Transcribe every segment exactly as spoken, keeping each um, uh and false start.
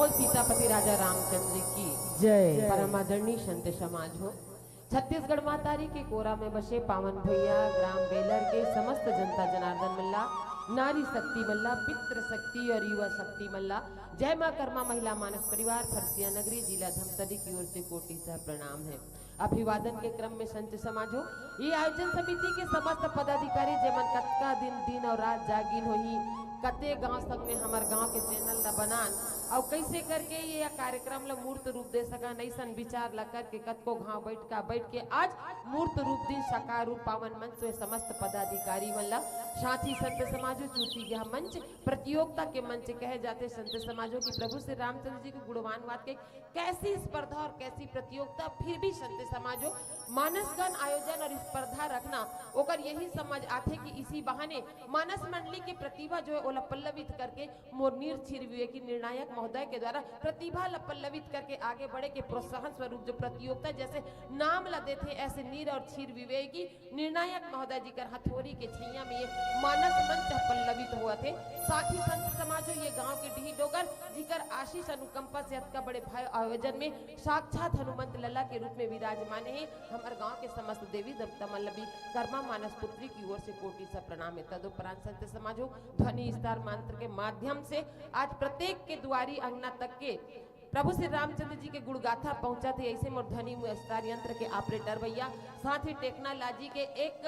सीतापति राजा रामचंद्र की जय। परम आदरणीय संत समाज हो, छत्तीसगढ़ महतारी के कोरा में बसे पावन भुइयां ग्राम बेलर के समस्त जनता जनार्दन मन ला, नारी शक्ति मन ला, पितृ शक्ति और युवा शक्ति मन ला जय माँ कर्मा महिला मानस परिवार फरसिया नगरी जिला धमतरी की ओर से कोटि सह प्रणाम हे। अभिवादन के क्रम में संत समाज हो, ये आयोजन समिति के समस्त पदाधिकारी, जेमन कतका दिन, दिन और रात जागिन होही, कते गांव संग में हमर गांव के चैनल ला बनान, अउ कैसे करके ये कार्यक्रम ला मूर्त रूप दे सकन, अइसन विचार ला करके कतको घाव बैठ का बैठ के आज मूर्त रूप दिन, साकार रूप पावन मंच तो ये समस्त पदाधिकारी मन ला, साथ ही संत समाज हो, चूंकि यह मंच प्रतियोगिता के मंच कहे जाते, संत समाज हो कि प्रभु श्री रामचंद्र जी के गुणवान वाद के कैसी स्पर्धा और कैसी प्रतियोगिता, फिर भी संत समाज हो, मानस गान आयोजन और स्पर्धा रखना, ओकर यही समझ आथे कि इसी बहाने मानस मंडली के प्रतिभा जो है, ओला पल्लवित करके मोर नीर छीर विवेकी निर्णायक महोदय के द्वारा प्रतिभा ला पल्लवित करके आगे बढ़े के प्रोत्साहन स्वरूप जो प्रतियोगिता जैसे नाम ला देथे, ऐसे नीर और छीर विवेकी निर्णायक महोदय जी कर हथौड़ी के छैया में ये मानस मंच ह पल्लवित होवत हे। साथ ही संत समाज हो, ये गांव के डीही डोगर जिकर आशीष अनुकंपा से अतका बड़े भव्य आयोजन में साक्षात हनुमंत लला के रूप में विराजमान हे। हमर गांव के समस्त देवी देवता मन ल भी कर्मा मानस पुत्री की ओर से कोटि सा प्रणाम हे। तदुपरांत संत समाज हो, ध्वनि स्तर मंत्र के माध्यम से आज प्रत्येक के दुआरी अंगना तक के प्रभु श्री रामचंद्र जी के गुणगाथा पहुंचत हे। ऐसे मोर ध्वनि स्तर यंत्र के ऑपरेटर भैया, साथ ही टेक्नोलॉजी के एक,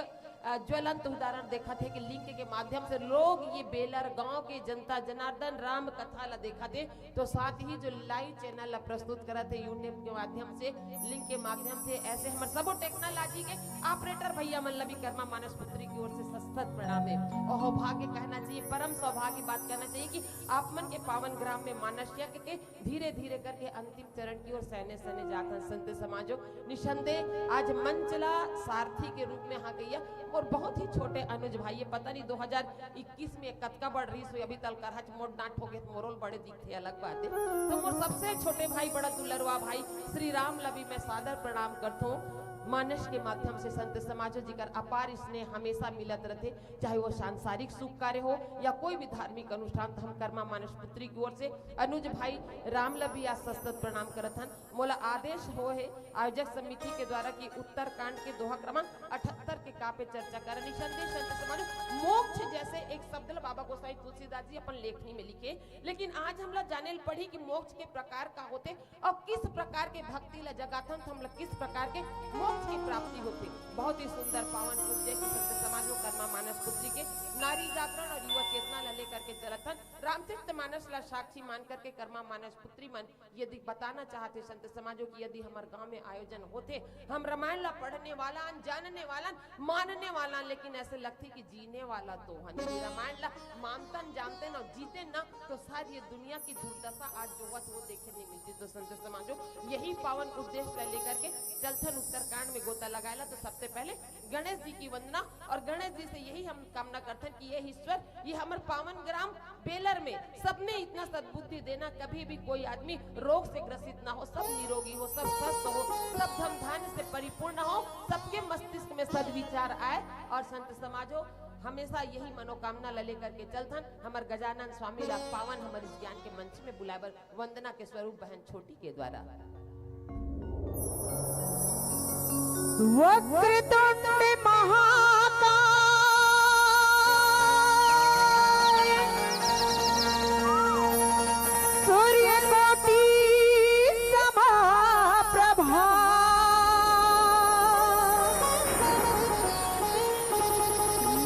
अ, ज्वलंत उदाहरण देखत हे कि लिंक के माध्यम से लोग ये बेलर गांव के जनता जनार्दन राम कथा ला देखत हे, तो साथ ही जो लाइव चैनल ला प्रस्तुत करत हे YouTube के माध्यम से, लिंक के माध्यम से, ऐसे हमर सबो टेक्नोलॉजी के ऑपरेटर भैया मन ला भी कर्मा मानस पुत्री की ओर से सशत प्रणाम हे। और सौभाग्य कहना चाहिए, परम सौभाग्य बात कहना चाहिए कि आप मन के पावन ग्राम में मानस यज्ञ के धीरे धीरे करके अंतिम चरण की ओर सैने सैने जात हन संत समाजो। निसंदेह आज मंच ला सारथी के रूप में हाँ कहिया और बहुत ही छोटे अनुज भाई, ये पता नहीं दो हज़ार इक्कीस में कतका बढ़ रही सो, अभी तलकर हच मोट डांट हो गए, मोरोल बड़े दिखते, अलग बात है। तो मोर सबसे छोटे भाई, बड़ा दुलरवा भाई श्री राम ला भी मैं सादर प्रणाम करथों। मानस के माध्यम से संत समाजो जिकर अपार स्नेह हमेशा मिलत रहते, चाहे वो सांसारिक शुभ कार्य हो या कोई भी धार्मिक अनुष्ठान, तो हम कर्मा मानस पुत्री की ओर से अनुज भाई राम ला भी आज सशत प्रणाम करत हन। मोला आदेश हो हे आयोजक समिति के द्वारा कि उत्तरकांड के दोहा क्रमांक अठहत्तर के काव्य चर्चा कर। निसंदेह संत समाज, मोक्ष जैसे एक शब्द ला बाबा गोसाई तुलसीदास जी अपन लेखनी में लिखे, लेकिन आज हमला जाने ल पड़ी कि मोक्ष के प्रकार का होते और किस प्रकार के भक्ति ला जगाथन तो हमला किस प्रकार के मोक्ष की प्राप्ति होते। बहुत ही सुंदर पावन उपदेश संत समाज हो कर्मा मानस पुत्री के नारी जागरण और युवा चेतना ला लेकर के चलत हन। रामचरित मानस ला साक्षी मान करके कर्मा मानस पुत्री मन यदि बताना चाहते संत समाजो कि यदि हमर गांव में आयोजन होते, हम रामायण ला पढ़ने वाला, जानने वाला, मानने वाला, लेकिन ऐसे लगथे कि जीने वाला तो हन। यदि रामायण ला मानतन, जानते न, जीते न, तो शायद ये दुनिया की दुर्दशा आज जो होवत वो देखे नहीं मिलती। तो संत समाजो, यही पावन उद्देश्य ला लेकर के चलथन उत्तरकांड में गोता लगाएला। तो सबसे पहले गणेश जी की वंदना और गणेश जी से यही हम कामना करथन कि ये ईश्वर, ये हमर पावन ग्राम बेलर में सबने इतना सद्बुद्धि देना, कभी भी कोई आदमी रोग से ग्रसित ना हो, सब निरोगी हो, सब स्वस्थ हो, सब धन धान्य से परिपूर्ण हो, सबके मस्तिष्क में सद्विचार आए। और संत समाजो, हमेशा यही मनोकामना ला लेकर के चलथन। हमर गजानन स्वामी ला पावन हमर इस ज्ञान के मंच में बुलाए बर वंदना के स्वरूप बहन छोटी के द्वारा। वक्रतुंड महाकाय सूर्यकोटि समाप्रभा।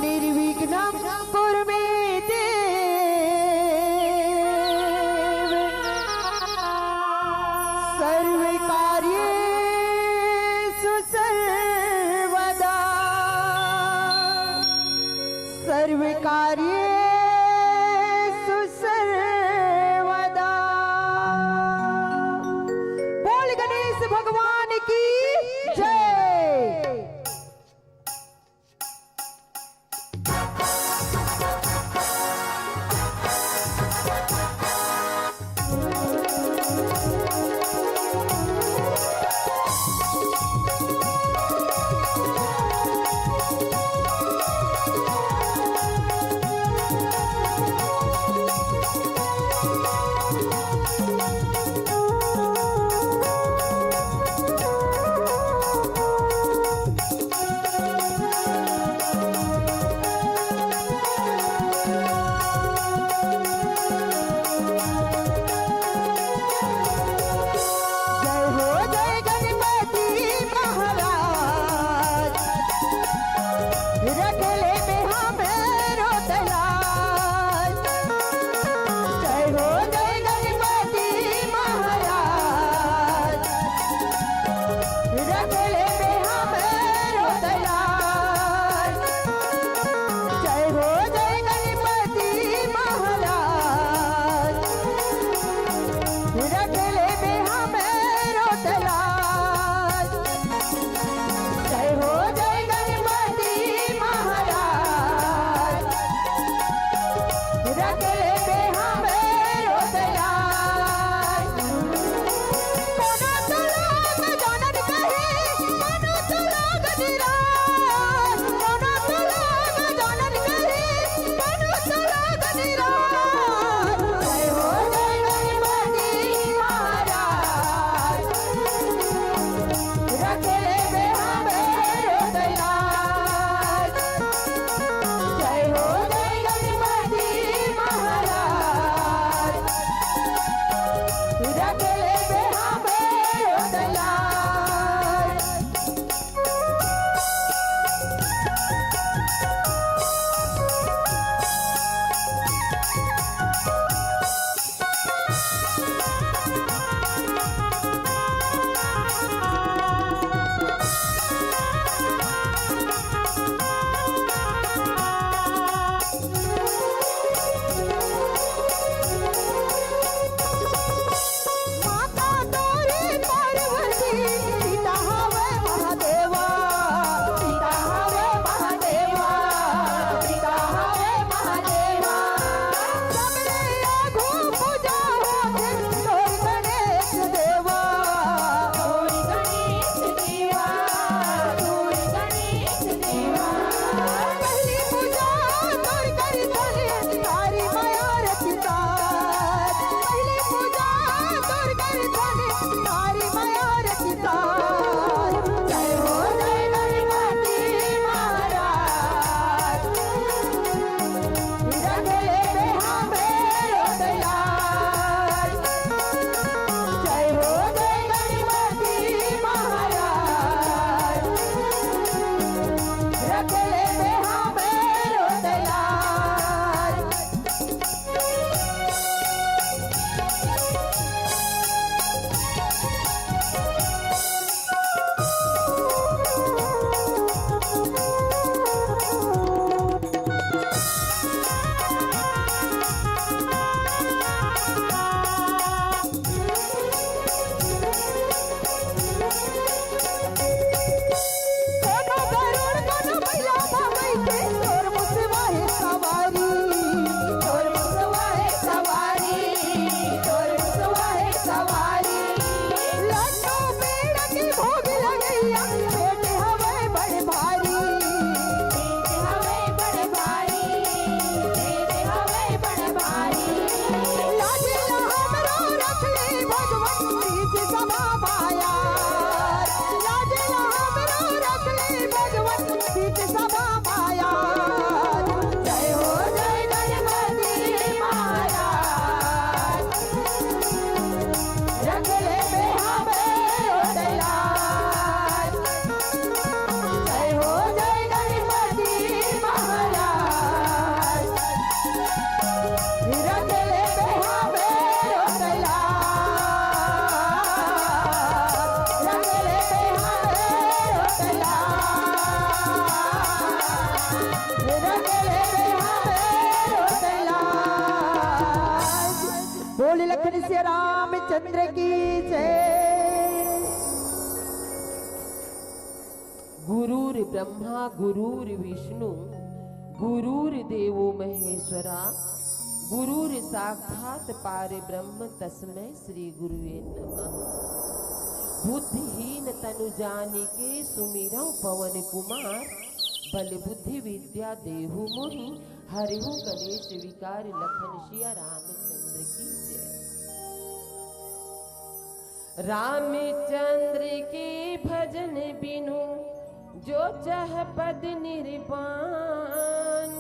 निर्विघ्नं कुरु मे देव सर्वकार्येषु सर्वदा। सर्वकार्येषु सर्वदा। बोल गणेश भगवान की जय। लखन सिया रामचंद्र की जय। गुरुर्ब्रह्मा गुरुर्विष्णु गुरुर्देवो महेश्वरा, गुरुर्साक्षात् परब्रह्म तस्मै श्री गुरुवे नमः। बुद्धिहीन तनु जानिके सुमिरौ पवन कुमार, बल बुद्धि विद्या देहु मोहि, हरहु कलेश विकार। लखन सिया रामचंद्र की जय। रामचंद्र के भजन बिनु जो चह पद निर्वाण,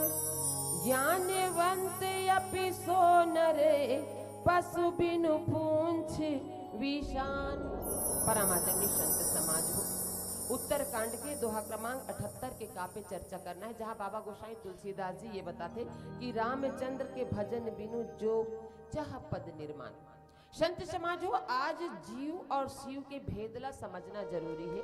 ज्ञानवंत अपि सो नर पशु बिनु पूंछ विषान। परम आदरणीय संत समाज हो, उत्तरकांड के दोहा क्रमांक अठहत्तर के काव्य चर्चा करना है, जहाँ बाबा गोसाई तुलसीदास जी ये बताते कि रामचंद्र के भजन बिनु जो चह पद निर्माण। संत समाज हो, आज जीव और शिव के भेद ला समझना जरूरी है।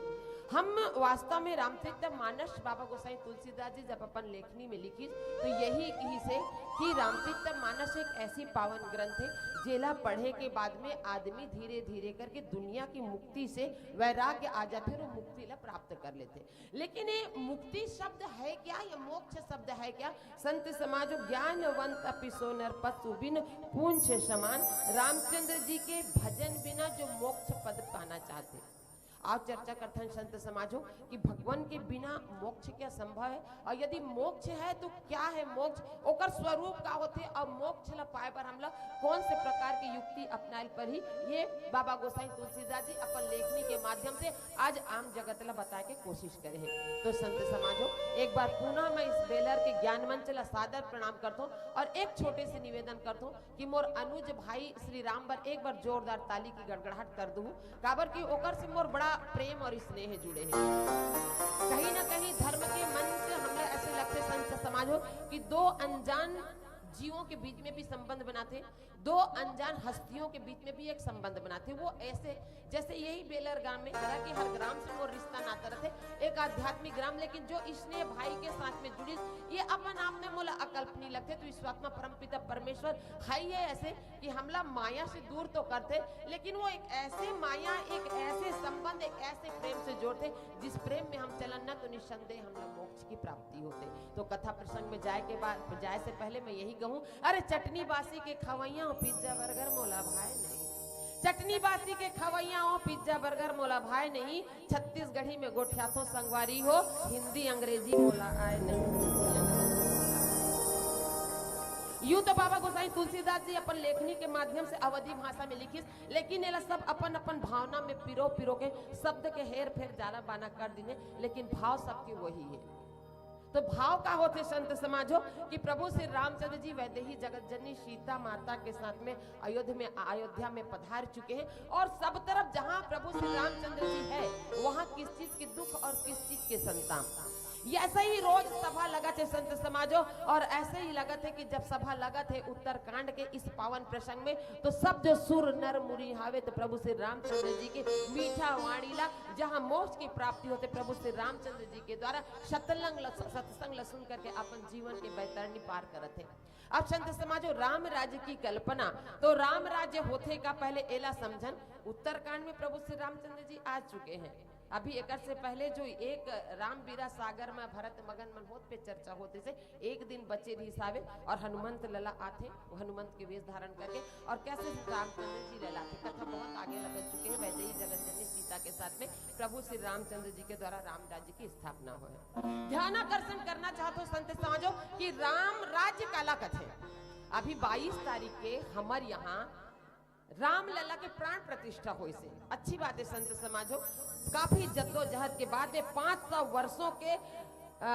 हम वास्तव में रामचरित मानस बाबा गोसाई तुलसीदास जी जब अपन लेखनी में लिखिस, तो यही कहिस हे कि रामचरित मानस एक ऐसी पावन ग्रंथ है, जेला पढ़े के बाद में आदमी धीरे धीरे करके दुनिया की मुक्ति से वैराग्य आ जाथे और वो मुक्ति ला प्राप्त कर लेथे। लेकिन ये मुक्ति शब्द है क्या, ये मोक्ष शब्द है क्या? संत समाज हो, ज्ञानवंत अपि सो नर पशु बिनु पूंछ समान। रामचंद्र जी के भजन बिना जो मोक्ष पद पाना चाहते। आज चर्चा करथन संत समाज हो कि भगवान के बिना मोक्ष क्या संभव है, और यदि मोक्ष है तो क्या है मोक्ष, ओकर स्वरूप का होथे, और मोक्ष ला पाए बर हमला कौन से प्रकार की युक्ति अपनाए पड़ही, ये बाबा गोसाई तुलसीदास जी अपन लेखनी के माध्यम से आज आम जगत ला बताए के कोशिश करे हे। तो संत समाज हो, एक बार पुनः मैं इस बेलर के ज्ञान मंच ला सादर प्रणाम करथों और एक छोटे से निवेदन करथों कि मोर अनुज भाई श्री राम बर एक बार जोरदार ताली की गड़गड़ाहट कर दूँ, काबर कि ओकर से मोर बड़ा प्रेम और स्नेह जुड़े हे। कहीं ना कहीं धर्म के मंच हमला ऐसे लगथे संत समाज हो कि दो अनजान जीवों के बीच में भी संबंध बनाथे, दो अनजान हस्तियों के बीच में भी एक संबंध बनाथे। वो ऐसे जैसे यही बेलर ग्राम में, हालांकि हर ग्राम से मोर रिश्ता नाता रथे, एक आध्यात्मिक ग्राम, लेकिन जो स्नेह भाई के साथ में जुड़िस, ये अपन आप में मोला अकल्पनीय लगथे। तो ईश्वरात्मा परमपिता परमेश्वर है ये ऐसे कि हमला माया से दूर तो करथे, लेकिन वो एक ऐसे माया, एक ऐसे संबंध, एक ऐसे प्रेम से जोड़थे, जिस प्रेम में हम चलन ना, तो निस्संदेह हमला मोक्ष की प्राप्ति होथे। तो कथा प्रसंग में जाए के बाद, जाए से पहले मैं यही कहूँ, अरे चटनी बासी के खवैया हो, पिज्जा बर्गर मोला भाए नहीं। चटनी बासी के खवैया हो, पिज्जा बर्गर मोला भाए नहीं। छत्तीसगढ़ी में गोठियाथों संगवारी हो, हिंदी अंग्रेजी मोला आए नहीं। यूं तो बाबा गोसाई तुलसीदास जी अपन लेखनी के माध्यम से अवधी भाषा में लिखिस, लेकिन एला सब अपन अपन भावना में पिरो पिरो के शब्द के हेर फेर, जाना बाना कर दिने, लेकिन भाव सबके वही है। तो भाव का होथे संत समाज हो कि प्रभु श्री रामचंद्र जी वैदेही जगत जननी सीता माता के साथ में अयोध्या में, अयोध्या में पधार चुके हैं, और सब तरफ जहां प्रभु श्री रामचंद्र जी है, वहां किस चीज के दुख और किस चीज के संताप। ये ऐसे ही रोज सभा लगत हे संत समाज हो, और ऐसे ही लगत हे कि जब सभा लगत हे उत्तरकांड के इस पावन प्रसंग में, तो सब जो सुर नर मुनि हावे, तो प्रभु श्री रामचंद्र जी के मीठा वाणी ला, जहाँ मोक्ष की प्राप्ति होथे, प्रभु श्री रामचंद्र जी के द्वारा सतलंग ल-, सत्संग ल सुन करके अपन जीवन के बैतरणी पार करत हे। अब संत समाज हो, राम राज्य की कल्पना, तो राम राज्य होथे का, पहले एला समझन। उत्तरकांड में प्रभु श्री रामचंद्र जी आ चुके हैं। अभी एकर से पहले जो एक राम बीरा सागर में भरत मगन मन होत पे चर्चा होत हे, एक दिन बचे रहिस हावे और हनुमंत लला आथे, वो हनुमंत के वेश धारण करके, और कैसे रामचंद्र जी ललाथे। कथा बहुत आगे लग चुके हैं, वैदेही जगत जननी सीता के साथ में प्रभु श्री रामचंद्र जी के द्वारा राम राज्य की स्थापना होय। ध्यानाकर्षण करना चाहत हो संत समाज हो कि राम राज्य काला कथे। अभी बाईस तारीख के हमर यहाँ रामलला के प्राण प्रतिष्ठा होइस हे। अच्छी बात है संत समाज हो, काफी जद्दोजहद के बाद में, पाँच सौ वर्षों के, अ,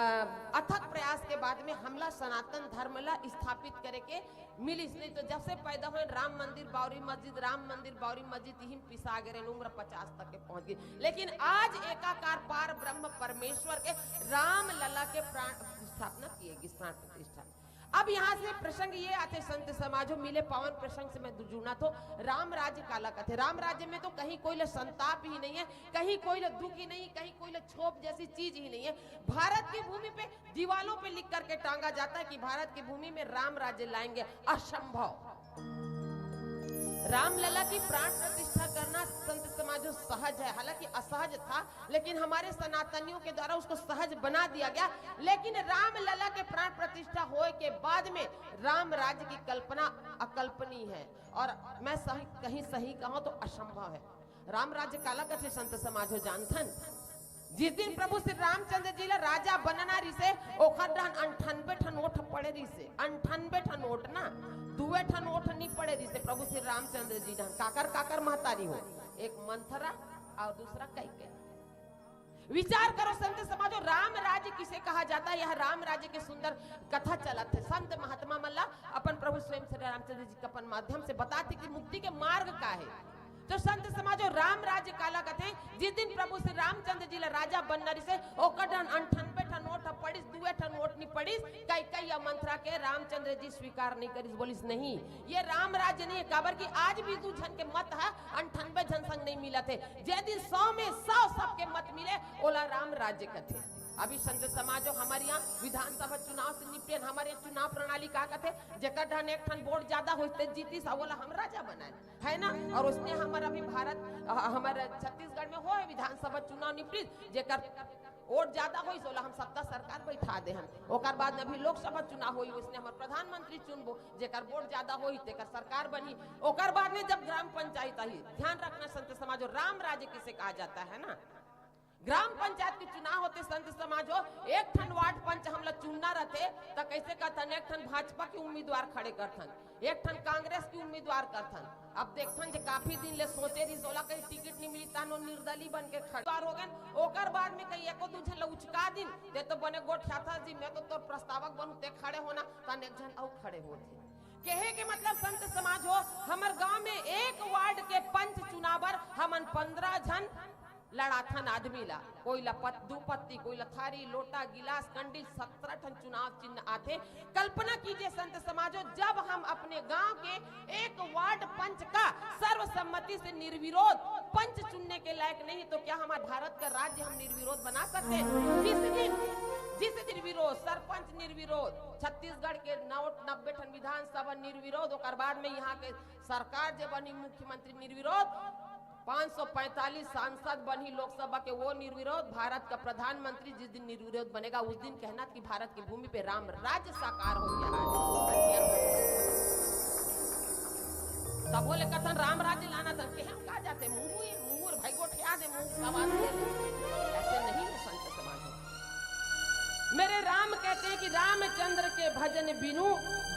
अथक प्रयास के बाद में हमला सनातन धर्म ला स्थापित करे के मिलिस। नहीं तो जब से पैदा होय, राम मंदिर, बावरी मस्जिद, राम मंदिर, बावरी मस्जिद, इही में पिसा गे रहे, उम्र पचास तक के पहुंच गई। लेकिन आज एकाकार पार ब्रह्म परमेश्वर के रामलला के प्राण स्थापना किए गिस, प्राण प्रतिष्ठा। अब यहाँ से प्रसंग ये आथे, संत समाज हो, मिले पावन प्रसंग से मैं जुड़ना तो, राम राज्य काला कथे। राम राज्य में तो कहीं कोई ला संताप ही नहीं है, कहीं कोई ला दुख ही नहीं, कहीं कोई ला क्षोभ जैसी चीज ही नहीं है। भारत की भूमि पे दीवालों पे लिख करके टांगा जाता है कि भारत की भूमि में राम राज्य लाएंगे, असंभव। रामलला की प्राण प्रतिष्ठा करना, संत समाजो, सहज है, हालांकि असहज था, लेकिन हमारे सनातनियों के द्वारा उसको सहज बना दिया गया। लेकिन रामलला के प्राण प्रतिष्ठा होए के बाद में राम राज्य की कल्पना अकल्पनीय है, और मैं सही, कहीं सही कहूं तो असंभव है। राम राज्य काला कथे, संत समाजो, जानथन? जिस दिन प्रभु श्री रामचंद्र जी ला राजा बनना रिसे, ओखर डहन अंठानबे ठन ओठ पड़े रिसे। अंठानबे ठन ओठ ना, दुए ठन ओठ नी पड़े रिसे प्रभु श्री रामचंद्र जी डहन। काकर काकर महतारी हो, एक मंथरा और दूसरा कैकेयी। विचार करो संत समाजो, राम राज्य किसे कहा जाता है? यह राम राज्य के सुंदर कथा चलत है। संत महात्मा मन ला अपन प्रभु स्वयं श्री रामचंद्र जी के अपन माध्यम से बताथे कि मुक्ति के मार्ग का है। तो संत समाजो, राम राज्य काला कथे? जिस दिन प्रभु श्री रामचंद्र जी ला राजा बनना रिसे, ओकर डहन अंठानबे ठन ओठ पड़िस, दुए ठन ओठ नी पड़िस। कैकेयी या मंथरा के रामचंद्र जी स्वीकार नहीं करिस, बोलिस, "नहीं, ये राम राज्य नहीं है।" काबर कि आज भी दू झन के मत ह अंठानबे झन संग नहीं मिलत हे। जे दिन सौ में सौ सबके मत मिले, ओला राम राज्य कथे। अभी संत समाजो, हमर यहाँ विधानसभा चुनाव से निपटेन, हमर यहाँ चुनाव प्रणाली का कथे? जेकर डहन एक ठन वोट ज्यादा होइस ते जीतिस, ओला हम राजा बनाएन, है ना? और उसने हमर अभी भारत, अ, हमर छत्तीसगढ़ में होए विधानसभा चुनाव निपटिस, जेकर वोट ज्यादा होइस, ओला हम सत्ता सरकार बैठा देहन। ओकर बाद में अभी लोकसभा चुनाव होई, उसने हमर प्रधानमंत्री चुनबो, जेकर वोट ज्यादा होई, तेकर सरकार बनही। ओकर बाद में जब ग्राम पंचायत आही, ध्यान रखना संत समाजो, राम राज्य किसे कहा जाता है ना? ग्राम पंचायत के चुनाव होथे संत समाजो, एक ठन वार्ड पंच हमला चुनना रथे, त कैसे करथन? एक ठन भाजपा के उम्मीदवार खड़े करथन, एक ठन कांग्रेस के उम्मीदवार करथन। अब देखथन जे काफी दिन ले सोचे रिस, ओला कहीं टिकट नहीं मिली, तानो निर्दली बन के खड़े हो गए। ओकर बाद में कहीं एको दू झन ला उचका दिन, ते तो बने गोठियाथस जी, मैं तो तोर प्रस्तावक बनूं, ते खड़े होना, तन एक झन अउ खड़े हो थे। कहे के मतलब संत समाजो, हमर गांव में एक वार्ड के पंच चुनाव बर हमन पंद्रह झन लड़ाथन आदमी ला, कोई ला पत-, दू पत्ती, कोई ला थारी, लोटा, गिलास, कंडील, सत्रह ठन चुनाव चिन्ह आथे। कल्पना कीजिए संत समाजो, जब हम अपने गांव के एक वार्ड पंच का सर्वसम्मति से निर्विरोध पंच चुनने के लायक नहीं, तो क्या हमारे भारत का राज्य हम निर्विरोध बना सकते हैं? जिस दिन, जिस निर्विरोध, सरपंच निर्विरोध, छत्तीसगढ़ के नौ, नब्बे ठन विधानसभा निर्विरोध, ओकर बाद में यहाँ के सरकार जे बनी, मुख्यमंत्री निर्विरोध, पाँच सौ पैंतालीस सांसद बनही लोकसभा के, वो निर्विरोध। भारत का प्रधानमंत्री जिस दिन निर्विरोध बनेगा, उस दिन कहना कि भारत की भूमि पे राम राज्य साकार हो गया है। तब बोले कथन राम राज्य लाना था, के हम कहा जाते, मुंह, मुंह भाई गोठिया दे, मुंह सवाल दे। ऐसे नहीं है संत समाज हो। मेरे राम कहते हैं कि रामचंद्र के भजन बिनु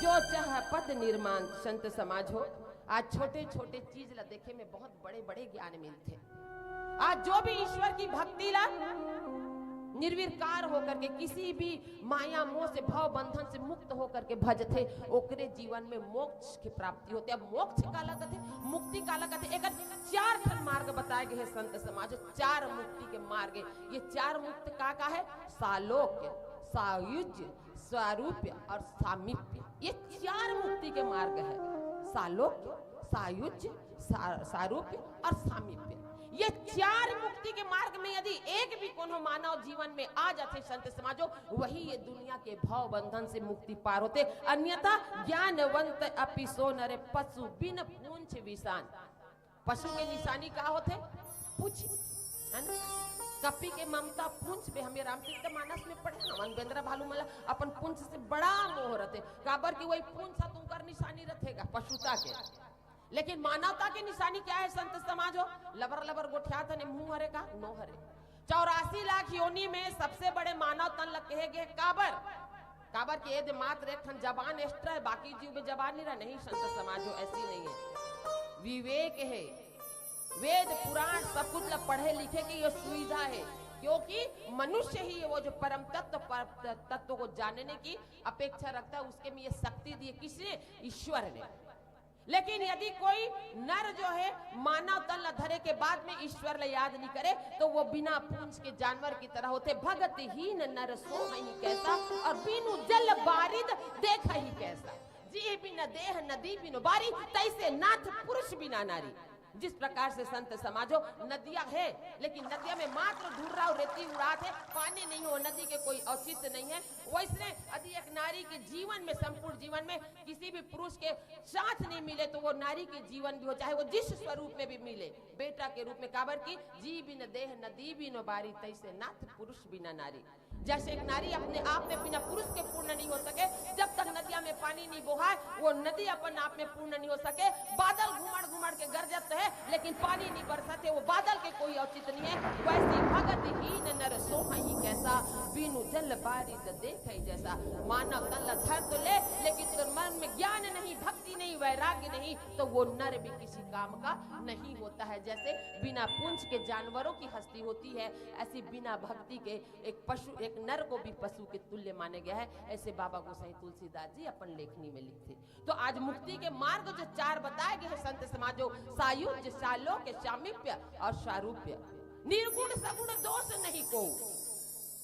जो चाह पद निर्माण। संत समाज हो, आज छोटे छोटे चीज ला देखे में बहुत बड़े बड़े ज्ञान मिलथे। आज जो भी ईश्वर की भक्ति ला निर्विकार होकर के, किसी भी माया मोह से, भव बंधन से मुक्त होकर के भजथे, ओकरे जीवन में मोक्ष की प्राप्ति होथे। अब मोक्ष काला कथे, मुक्ति काला कथे, एकर चार ठन मार्ग बताए गए हैं संत समाज, चार मुक्ति के मार्ग। ये चार मुक्त का का है? सालोक्य, सायुज्य, सारूप्य और सामीप्य, ये चार मुक्ति के मार्ग है। सालोक्य, सायुज्य, सा-, सारूप्य और सामीप्य, ये चार मुक्ति के मार्ग में यदि एक भी कोनो मानव जीवन में आ जाथे संत समाजो, वही ये दुनिया के भव बंधन से मुक्ति पार होथे। अन्यथा ज्ञानवंत अपि सो नर, पशु बिन पूंछ विषान। पशु के निशानी का होथे? पूंछ, है ना? कपि के ममता पूंछ में, हमें रामचरित मानस में पढ़े ना, वन बेंदरा भालू मन ला अपन पूंछ से बड़ा मोह रथे, काबर कि वही पूंछ ह तुंकर निशानी रथेगा पशुता के। लेकिन मानवता के निशानी क्या है संत समाज हो? लबर लबर गोठियात हने, मुंह हरे का? नो हरे। चौरासी लाख योनि में सबसे बड़े मानव तन ला कहे गए, काबर? काबर के एदे मात्र एक ठन जबान extra है, बाकी जीव में जबान नहीं रहा। नहीं संत समाज हो, ऐसी नहीं है। विवेक है, वेद पुराण सब कुछ ला पढ़े लिखे के ये सुविधा है, क्योंकि मनुष्य ही वो जो परम तत्व, पर तत्व को जानने की अपेक्षा रखता है, उसके में ये शक्ति दी है। किसने? ईश्वर ने। लेकिन यदि कोई नर जो है मानव तन ला धरे के बाद में ईश्वर ला याद नहीं करे, तो वो बिना पूंछ के जानवर की तरह होथे। भगत हीन नर सोहहि कैसा, और बिनु जल बारिद देखहि कैसा। जी बिन देह नदी बिनु बारी, तैसे नाथ पुरुष बिना नारी। जिस प्रकार से संत समाजो, नदिया है, लेकिन नदिया में मात्र धुर्रा और रेती उड़ात है, पानी नहीं हो, नदी के कोई औचित्य नहीं है। वैसने यदि एक नारी के जीवन में, संपूर्ण जीवन में किसी भी पुरुष के साथ नहीं मिले, तो वो नारी के जीवन भी हो, चाहे वो जिस स्वरूप में भी मिले, बेटा के रूप में, काबर कि जी बिन देह नदी बिन बारी, तैसे नाथ पुरुष बिना नारी। जैसे एक नारी अपने आप में बिना पुरुष के पूर्ण नहीं हो सके, जब तक नदिया में पानी नहीं बोहाय, वो नदी अपन आप में पूर्ण नहीं हो सके। बादल घुमड़ घुमड़ के गरजत है, लेकिन पानी नहीं बरसत है, वो बादल के कोई औचित नहीं है। वैसी भगत हीन नर सोहई कैसा, बिनु जल बारिद देखई जैसा। मानव तन ला धर तो ले, लेकिन तोर मन में ज्ञान नहीं, भक्ति नहीं, वैराग्य नहीं, तो वो नर भी किसी काम का नहीं होता है। जैसे बिना पूंछ के जानवरों की हस्ती होती है, ऐसी बिना भक्ति के एक पशु, एक नर को भी पशु के तुल्य माने गया है। ऐसे बाबा गोसाई तुलसीदास जी अपन लेखनी में लिखथे। तो आज मुक्ति के मार्ग जो चार बताए गए हैं संत समाजो, सायुज्य, सालोक्य, सामीप्य और सारूप्य। निर्गुण सगुण दोष नहीं को।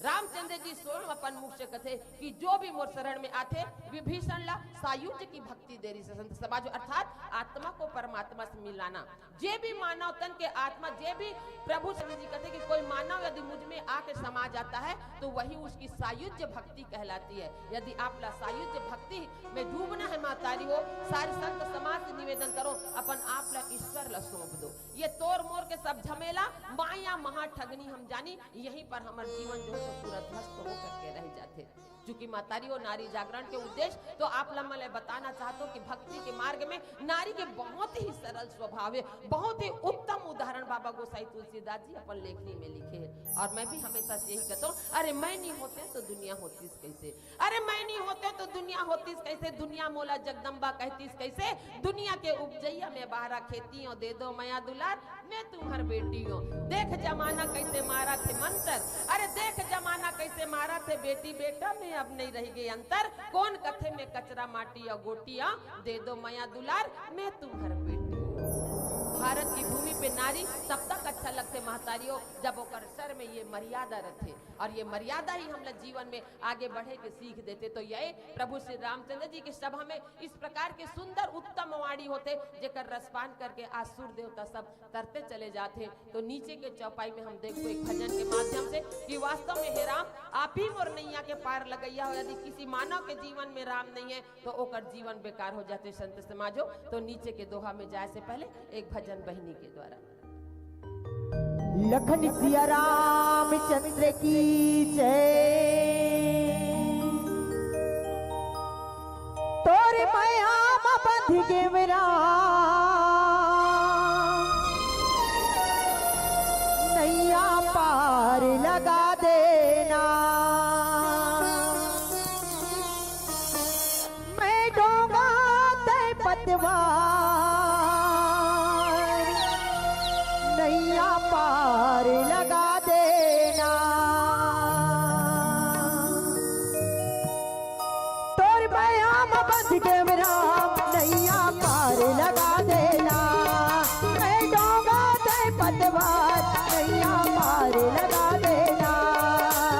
रामचंद्र जी स्वयं अपन मुख से कथे कि जो भी मोर शरण में आथे, विभीषण ला सायुज्य की भक्ति दे रही से संत समाजो, अर्थात आत्मा को परमात्मा से मिलाना। जे भी मानव तन के आत्मा, जे भी प्रभु चंद्र जी कहते कि कोई मानव यदि मुझ में आके समा जाता है, तो वही उसकी सायुज्य भक्ति कहलाती है। यदि आप ला सायुज्य भक्ति में डूबना है महतारी हो, सारे संत समाज से निवेदन करो, अपन आप ला ईश्वर ला सौंप दो। ये तोर मोर के सब झमेला, माया महा ठगनी हम जानी, यहीं पर हमर जीवन जो है सो पूरा ध्वस्त होकर के रह जाथे। चूंकि महतारी हो, नारी जागरण के उद्देश्य तो आप ला मैं बताना चाहता हूँ कि भक्ति के मार्ग में नारी के बहुत ही सरल स्वभाव है, बहुत ही उत्तम उदाहरण बाबा गोसाई तुलसीदास जी अपन लेखनी में लिखे हैं। और मैं भी हमेशा से यही कहता हूँ, अरे मैं नहीं होते तो दुनिया होतीस कैसे, अरे मैं नहीं होते तो दुनिया होतीस कैसे, दुनिया मोला जगदम्बा कहतीस कैसे, दुनिया के उपजइया में बहरा खेती हो, दे दो मया दुलार, मैं तुम्हर बेटी हो। देख जमाना कैसे मारा थे मंतर, अरे देख जमाना कैसे मारा थे बेटी बेटा में अब नहीं रह गए अंतर। कौन कथे में कचरा माटी या गोटियां, दे दो मया दुलार, मैं तुम्हर बेटी हो। भारत की भूमि पे नारी तब तक अच्छा लगथे महतारी हो, जब ओकर सर में ये मर्यादा रथे, और ये मर्यादा ही हमला जीवन में आगे बढ़े के सीख देथे। तो ये प्रभु श्री रामचंद्र जी की सभा में इस प्रकार के सुंदर उत्तम वाणी होथे, जेकर रसपान करके आज सूर्य देवता सब तरते चले जाथे। तो नीचे के चौपाई में हम देखबो एक भजन के माध्यम से कि वास्तव में हे राम, आप ही मोर नैया के पार लगैया हो। यदि किसी मानव के जीवन में राम नहीं है तो ओकर जीवन बेकार हो जाथे संत समाजो। तो नीचे के दोहा में जाए से पहले एक भजन बहिनी के द्वारा। लखन सिया रामचंद्र की जय। तोर मया म बंध गेंव राम, नैया पार लगा देना। मैं डोंगा तय पतवार, नैया पार लगा देना। तोर मया म बंध गेंव राम, नैया पार लगा देना। मैं डोंगा तय पतवार, नैया पार लगा देना।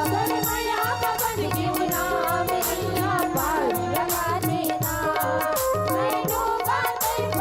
तोर मया म बंध गेंव राम, नैया पार लगा देना। मैं डोंगा तय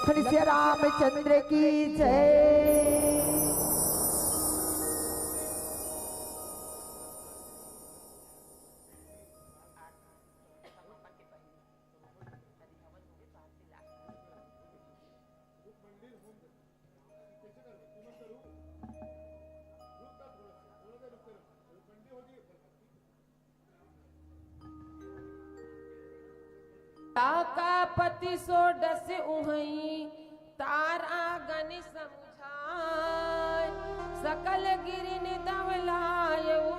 खलिसिया रामचंद्र की जय। ताका पति सोडस उहई, तारा गण समुझाय। सकल गिरिन दवलायऊ,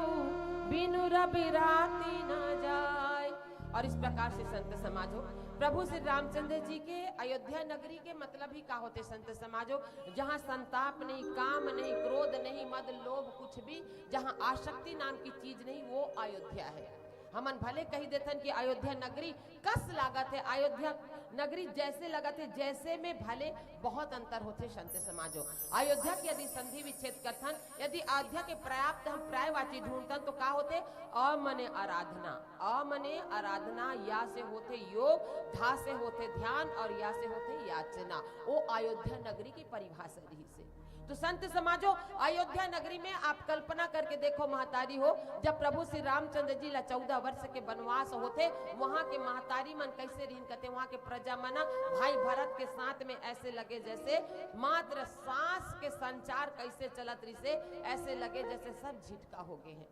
बिनु रवि राति न जाय। और इस प्रकार से संत समाजो, प्रभु श्री रामचंद्र जी के अयोध्या नगरी के मतलब ही का होथे संत समाजो? जहाँ संताप नहीं, काम नहीं, क्रोध नहीं, मद, लोभ, कुछ भी, जहाँ आसक्ति नाम की चीज नहीं, वो अयोध्या है। हमन भले कही देथन कि अयोध्या नगरी कस लागत हे, अयोध्या नगरी जैसे लगत हे, जैसे में भले बहुत अंतर होथे संत समाजो। अयोध्या के यदि संधि विच्छेद करथन, यदि अयोध्या के पर्याप्त हम पर्यायवाची ढूंढथन, तो का होथे? अ मने आराधना, अ मने आराधना, या से होथे योग, धा से होथे ध्यान और या से होथे याचना। वो अयोध्या नगरी की परिभाषा रहिसे। तो संत समाजो, अयोध्या नगरी में आप कल्पना करके देखो महतारी हो, जब प्रभु श्री रामचंद्र जी ला चौदह वर्ष के वनवास होथे, वहां के महतारी मन कैसे रहिन कथे, वहां के प्रजा मन भाई भरत के साथ में ऐसे लगे जैसे मात्र सांस के संचार कैसे चलत रहिसे, ऐसे लगे जैसे सब झिटका हो गए हैं।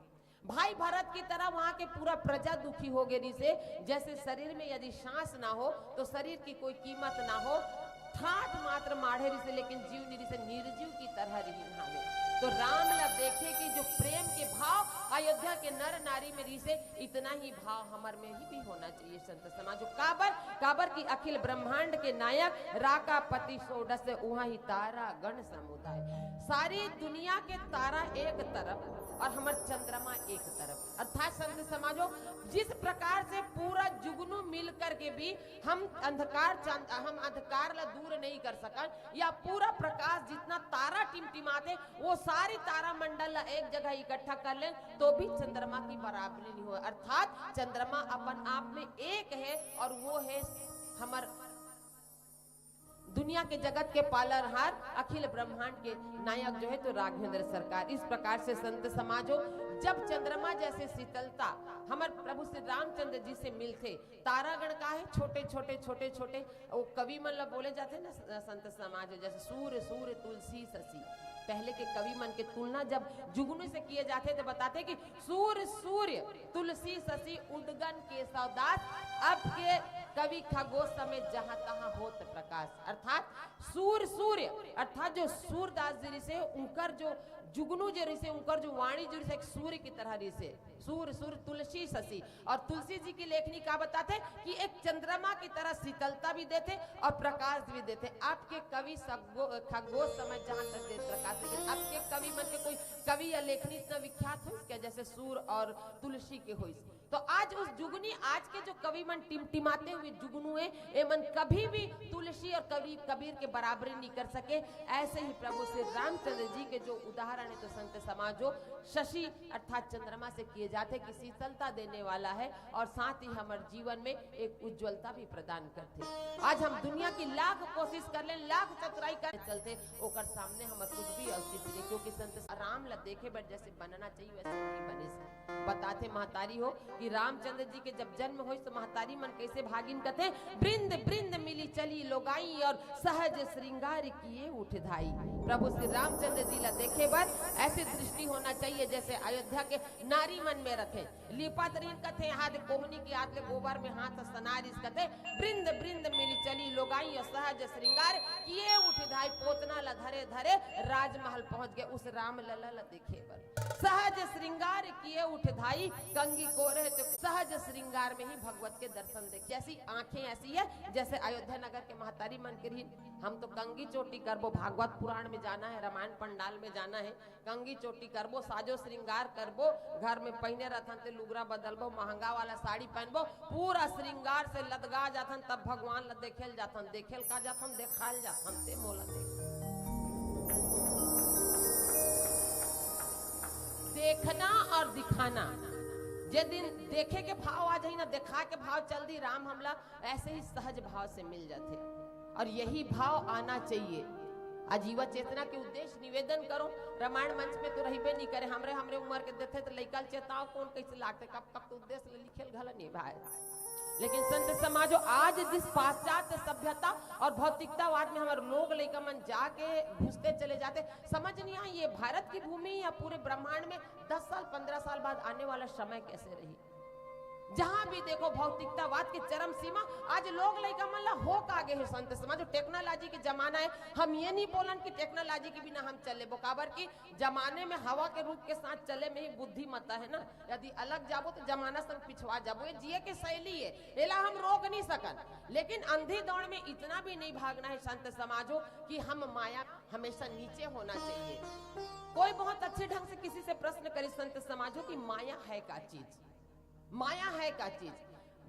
भाई भरत की तरह वहां के पूरा प्रजा दुखी हो गे रिसे, जैसे शरीर में यदि सांस ना हो तो शरीर की कोई कीमत ना हो। ठाठ मात्र माढ़े रिसे, लेकिन जीव नहीं रिसे, निर्जीव की तरह रहिन हावे। तो राम ला देखे कि जो प्रेम के भाव अयोध्या के नर नारी में रिसे, इतना ही भाव हमर में ही भी होना चाहिए संत समाजो। काबर, काबर कि अखिल ब्रह्मांड के नायक राकापति सोडस, उहाँ ही तारा गण समुदाय। सारी दुनिया के तारा एक तरफ और हमर चंद्रमा एक तरफ। अर्थात संत समाजो, जिस प्रकार से पूरा जुगनू मिल करके भी हम अंधकार चंद-, हम अंधकार ला दूर नहीं कर सकन, या पूरा प्रकाश जितना तारा टिमटिमाथे, वो सारी तारा मंडल ला एक जगह इकट्ठा कर लेन, तो भी चंद्रमा की बराबरी नहीं हो। अर्थात चंद्रमा अपन आप में एक है और वो है हमर दुनिया के जगत के पालनहार, अखिल ब्रह्मांड के नायक जो है तो राघवेंद्र सरकार। इस प्रकार से संत समाजो, जब चंद्रमा जैसे शीतलता हमर प्रभु श्री रामचंद्र जी से मिलथे, तारागण का है, छोटे छोटे छोटे छोटे, वो कवि मन ला बोले जाथे ना स-, संत समाज, जैसे सूर्य सूर्य तुलसी शशि। पहले के कवि मन के तुलना जब जुगनू से किए जाथे तो बताथे कि सूर्य सूर्य तुलसी शशि उदगन केशव दास, अब के कवि खगोश समेत जहाँ तहाँ होत प्रकाश। अर्थात सूर्य सूर्य अर्थात जो सूरदास जी रिसे, उनकर जो जुगनू जे रिसे, उनकर जो वाणी जो रिसे, एक सूर्य की तरह रिसे। सूर्य सूर्य तुलसी शशि, और तुलसी जी की लेखनी का बताथे कि एक चंद्रमा की तरह शीतलता भी देथे और प्रकाश भी देथे। आपके कवि सगो-, खगोश समय जहाँ तक दे प्रकाश देथे, आपके कवि मन के कोई कवि या लेखनी इतना विख्यात होइस क्या, जैसे सूर्य और तुलसी के होइस? तो आज उस जुगनी, आज के जो कवि मन टिमटिमाते हुए जुगनू हैं, ये मन कभी भी तुलसी और कवि कबीर के बराबरी नहीं कर सके। ऐसे ही प्रभु श्री रामचंद्र जी के जो उदाहरण है, तो संत समाजो, शशि अर्थात चंद्रमा से किए जाते कि शीतलता देने वाला है और साथ ही हमारे जीवन में एक उज्ज्वलता भी प्रदान करते। आज हम दुनिया की लाख कोशिश कर लें, लाख चतुराई कर चलते, ओकर सामने हमर कुछ भी औचित्य नहीं, क्योंकि संत राम ला देखे बर जैसे बनना चाहिए वैसे नहीं बने। बताथे महतारी हो कि रामचंद्र जी के जब जन्म होइस तो महतारी मन कैसे भागिन कथे, "बृंद बृंद मिली चली लोगाई और सहज श्रृंगार किए उठ धाई।" प्रभु श्री रामचंद्र जी ला देखे बर ऐसे दृष्टि होना चाहिए जैसे अयोध्या के नारी मन में रथे। लिपत रहिन कथे, हाथ कोहनी के हाथ ले गोबर में हाथ सनारिस कथे, "बृंद बृंद मिली चली लोगाई और सहज श्रृंगार किए उठ धाई।" पोतना ला धरे धरे राजमहल पहुंच गए उस राम लला ला देखे बर। सहज श्रृंगार किए उठ धाई, कंगी कोरे तो सहज श्रृंगार में ही भगवत के दर्शन देख। जैसी आंखें ऐसी है जैसे अयोध्या नगर के महतारी मन के रही। हम तो कंगी चोटी करबो, भागवत पुराण में जाना है, रामायण पंडाल में जाना है, कंगी चोटी करबो, साजो श्रृंगार करबो, घर में पहिने रथन ते लुगरा बदलबो, महंगा वाला साड़ी पहनबो, पूरा श्रृंगार से लदगा जाथन, तब भगवान ला देखेल जाथन। देखेल का जाथन? देखाल जाथन, ते मोला देख। देखना और दिखाना, जे दिन देखे के भाव आ जाही ना, देखा के भाव चल दी, राम हमला ऐसे ही सहज भाव से मिल जाथे। और यही भाव आना चाहिए। आज युवा चेतना के उद्देश्य निवेदन करो, रामायण मंच में तो रहिबे नहीं करे, हमरे हमरे उम्र के देथे तो लइका ल चेताओ, कौन कैसे लागथे, कब कब तो उद्देश्य ले लिखेल घला नहीं भाई। लेकिन संत समाजो, आज जिस पाश्चात्य सभ्यता और भौतिकतावाद में हमारे लोग लइका मन जाके घुसते चले जाते, समझ नहीं आए ये भारत की भूमि या पूरे ब्रह्मांड में दस साल पंद्रह साल बाद आने वाला समय कैसे रही। जहां भी देखो भौतिकतावाद के चरम सीमा। आज लोग लइका मन ला हो का गे हे संत समाज, टेक्नोलॉजी के जमाना है। हम ये नहीं बोलन कि टेक्नोलॉजी के बिना हम चले बो, काबर कि जमाने में हवा के रूख के साथ चले में ही बुद्धिमत्ता है ना। यदि अलग जाबो तो जमाना संग पिछवा जाबो, ये जिए के शैली है, एला हम रोक नहीं सकन। लेकिन अंधी दौड़ में इतना भी नहीं भागना है संत समाजो कि हम माया हमेशा नीचे होना चाहिए। कोई बहुत अच्छे ढंग से किसी से प्रश्न करी संत समाजो कि माया है का चीज, माया है का चीज।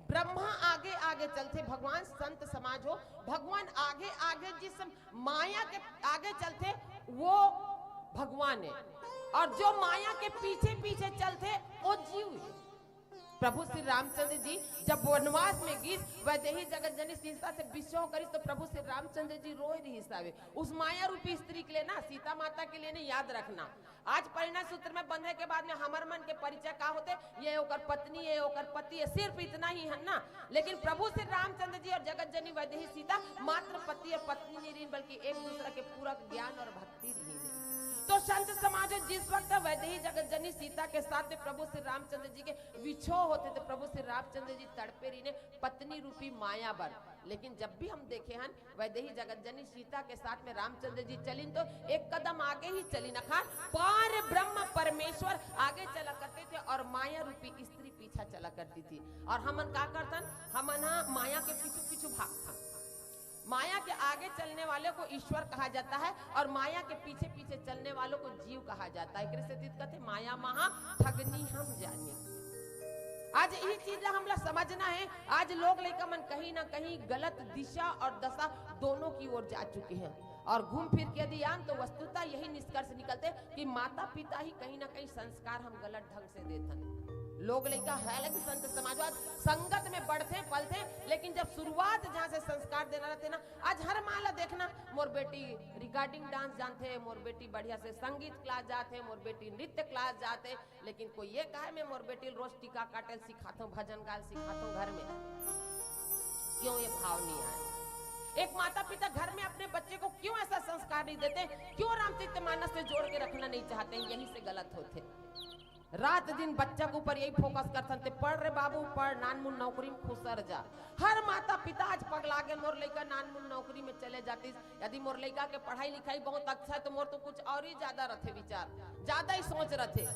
ब्रह्मा आगे आगे चलथे, भगवान संत समाजो, भगवान आगे आगे जिस माया के आगे चलथे वो भगवान है, और जो माया के पीछे पीछे चलथे वो जीव है। प्रभु श्री रामचंद्र जी जब वनवास में गिस, वैदेही जगत जननी सीता से विछोह करिस तो प्रभु श्री रामचंद्र जी रोए रहिस हावे। उस माया रूपी स्त्री के लिए ना, सीता माता के लिए नहीं, याद रखना। आज परिणय सूत्र में बंधे के बाद में हमर मन के परिचय का होथे? ये ओकर पत्नी, ये ओकर पति, ये सिर्फ इतना ही है ना। लेकिन प्रभु श्री रामचंद्र जी और जगत जननी वैदेही सीता मात्र पति और पत्नी नहीं रही, बल्कि एक दूसरा के पूरा ज्ञान और भक्ति रही है। तो संत समाज, जिस वक्त वैदेही जगत जननी सीता के साथ में प्रभु श्री रामचंद्र जी के विछोह होथे तो प्रभु श्री रामचंद्र जी तड़पे रहिन पत्नी रूपी माया बर। लेकिन जब भी हम देखे हन वैदेही जगत जननी सीता के साथ में रामचंद्र जी चलिन तो एक कदम आगे ही चलिन, अर्थात पार ब्रह्म परमेश्वर आगे चला करते थे और माया रूपी स्त्री पीछा चला करती थी। और हमन का करथन? हमन हा माया के पीछू पीछू भागथन। माया के आगे चलने वाले को ईश्वर कहा जाता है और माया के पीछे पीछे चलने वालों को जीव कहा जाता है। एकरे सेती कथे माया महा ठगनी हम जानी। आज यही चीज ला हमला समझना है। आज लोग लइका मन कहीं ना कहीं गलत दिशा और दशा दोनों की ओर जा चुके हैं। और घूम फिर के यदि आन तो वस्तुतः यही निष्कर्ष निकलथे कि माता पिता ही कहीं ना कहीं संस्कार हम गलत ढंग से देथन। लोग लइका है लगी संत समाजवाद संगत में बढ़थे पलथे, लेकिन जब शुरुआत जहाँ से संस्कार देना रहथे ना, आज हर माँ ला देखना, मोर बेटी recording dance जानथे, मोर बेटी बढ़िया से संगीत class जाथे, मोर बेटी नृत्य class जाथे, लेकिन कोई ये कहे मैं मोर बेटी ल रोज टीका काटे ल सिखाथों, भजन गाए ल सिखाथों घर में? क्यों ये भाव नहीं आया? एक माता पिता घर में अपने बच्चे को क्यों ऐसा संस्कार नहीं देते? क्यों रामचरित मानस से जोड़ के रखना नहीं चाहते हैं? यही से गलत होथे। रात दिन बच्चा के ऊपर यही focus करथन, ते पढ़ रे बाबू, पढ़, नानमुन नौकरी में खुसर जा। हर माता पिता आज पगला गे, मोर लइका नानमुन नौकरी में चले जातिस। यदि मोर लइका के पढ़ाई लिखाई बहुत अच्छा है तो मोर तो कुछ और ही ज्यादा रथे विचार, ज्यादा ही सोच रथे।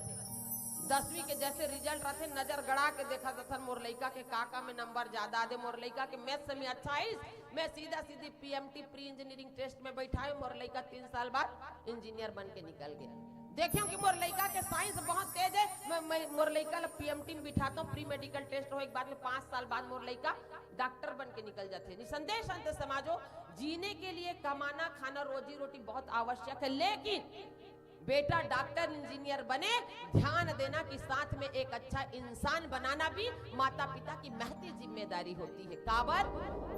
दसवीं के जैसे result रथे, नजर गड़ा के देखा जाथन, मोर लइका के का का में number ज्यादा आ दे, मोर लइका के maths में अच्छा आइस, मैं सीधा सीधी P M T pre engineering test में बैठाए, मोर लइका तीन साल बाद engineer बन के निकल गया। देखें कि मोर लइका के science बहुत तेज है, मैं, मैं मोर लइका ला P M T में बिठाता हूँ, pre medical test होए के बाद में पाँच साल बाद मोर लइका डॉक्टर बन के निकल जाथे। निसंदेह संत समाजो, जीने के लिए कमाना, खाना, रोजी रोटी बहुत आवश्यक है, लेकिन बेटा डॉक्टर इंजीनियर बने, ध्यान देना कि साथ में एक अच्छा इंसान बनाना भी माता पिता की महती जिम्मेदारी होती है। काबर?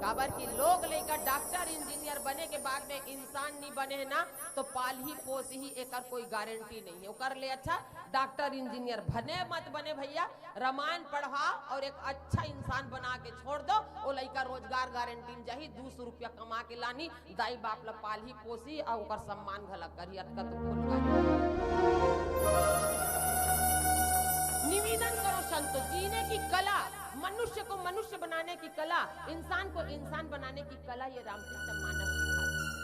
काबर कि लोग लइका डॉक्टर इंजीनियर बने के बाद में इंसान नहीं बने है ना, तो पालही पोसही एकर कोई गारंटी नहीं है। ओकर ले अच्छा डॉक्टर इंजीनियर बने मत बने भैया, रामायण पढ़ा और एक अच्छा इंसान बना के छोड़ दो। वो लइका रोजगार गारंटी में जाही, दो सौ रुपया कमा के लानी, दाई बाप ला पालही पोसी और ओकर सम्मान घला करही। अतका तो भूल गए। निवेदन करो संतो, जीने की कला, मनुष्य को मनुष्य बनाने की कला, इंसान को इंसान बनाने की कला ये रामचरित मानस सिखाती है।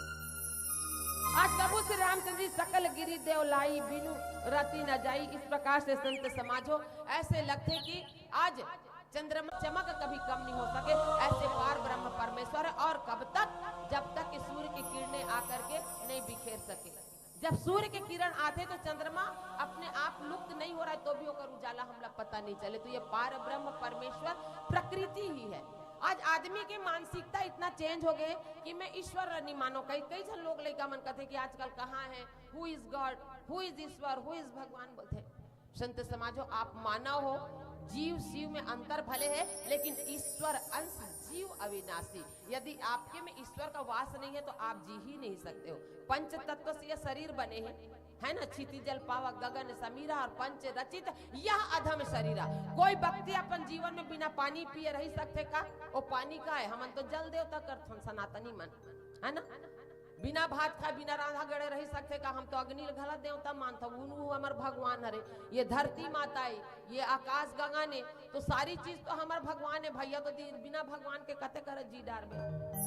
आज प्रभु श्री रामचंद्र जी सकल गिरि देव लाई, बिनु रति न जाई, इस प्रकार से संत समाजो ऐसे लगथे कि आज चंद्रमा चमक कभी कम नहीं हो सके, ऐसे पार ब्रह्म परमेश्वर है। और कब तक? जब तक कि सूर्य की किरणें आकर के नहीं बिखेर सके। जब सूर्य के किरण आथे तो चंद्रमा अपने आप लुप्त नहीं हो रहा है, तो भी ओकर उजाला हमला पता नहीं चले। तो ये पार ब्रह्म परमेश्वर प्रकृति ही है। आज आदमी के मानसिकता इतना change हो गए कि मैं ईश्वर नहीं मानो। कई कई झन लोग लइका मन कहते कि आजकल कहाँ है, who is God, who is ईश्वर, who is भगवान बोलते। संत समाजो, आप मानव हो, जीव शिव में अंतर भले है, लेकिन ईश्वर अंश जीव अविनाशी। यदि आपके में ईश्वर का वास नहीं है तो आप जी ही नहीं सकते हो। पंच तत्व से यह शरीर बने हैं, है ना? क्षिति जल पावक गगन समीरा और पंच रचित यह अधम शरीरा। कोई व्यक्ति अपन जीवन में बिना पानी पिए रह सकथे का? वो पानी का है? हमन तो जल देवता करथन सनातनी मन, है ना? बिना भात खाए, बिना रांधा गड़े रह सकथे का? हम तो अग्नि ल घला देवता मानथन, उनू हमर भगवान हरे। ये धरती माता है, ये आकाश गगन है, तो सारी चीज तो हमर भगवान है। भैया तो दि-, बिना भगवान के कते कर जी डारबे?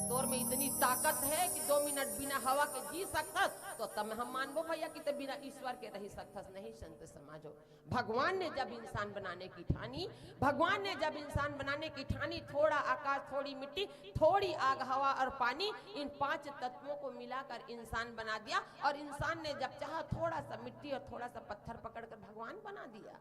तोर में इतनी ताकत है कि दो मिनट बिना हवा के जी सकथस, तो तब हम मानबो भैया कि ते बिना ईश्वर के रह सकथस। नहीं संत समाजो, भगवान ने जब इंसान बनाने की ठानी, भगवान ने जब इंसान बनाने की ठानी, थोड़ा आकाश, थोड़ी मिट्टी, थोड़ी आग, हवा और पानी, इन पांच तत्वों को मिलाकर इंसान बना दिया। और इंसान ने जब चाहा, थोड़ा सा मिट्टी और थोड़ा सा पत्थर पकड़कर भगवान बना दिया।